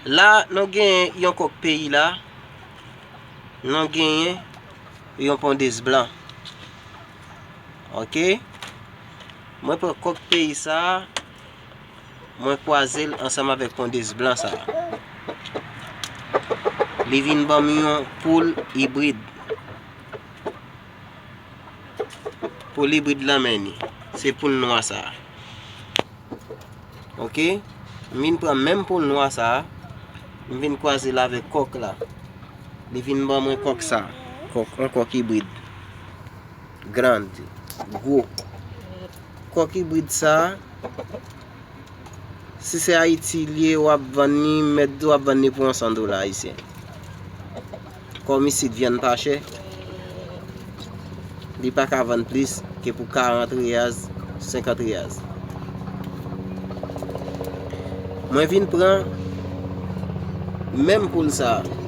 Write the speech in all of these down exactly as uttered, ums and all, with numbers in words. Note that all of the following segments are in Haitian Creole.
La, nou genyen yon kòk peyi la. Nou genyen yon pondez blan. Ok? Mwen pran kòk peyi sa a, mwen kwaze l ansanm avèk pondez blan sa a. Li vin ban m yon poul ibrid. Poul ibrid lanmè ni. Se poul nwa sa a. Ok? M vin pran menm poul nwa sa a. M vin kwaze l avèk kòk la. Li vin ban mwen kòk sa a. Kòk, yon kòk ibrid. Grand. Gwo. Kòk ibrid sa a, si se Ayiti l ye, w ap vann li, mèt di w ap vann li pou yon san dola ayisyen. Kòm isit vyann pa chè, li pa ka vann plis ke pou karant riyaz, senkant riyaz. Mwen vin pran menm poul sa a.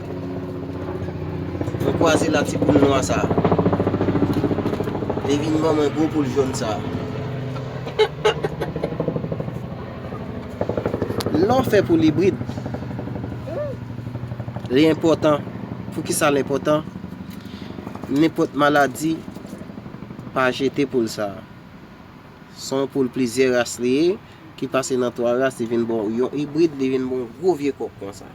Mwen kwaze l ak ti poul nwa sa a. Li vin ban mwen gwo poul jòn sa a. Lè w fè poul ibrid, li enpòtan. Poukisa l enpòtan? Nenpòt maladi, pa jete poul sa a. Se yon poul plizyè ras li ye, ki pase nan twa ras, li vin ba w yon ibrid, li vin ba w yon gwo vye kòk konsa.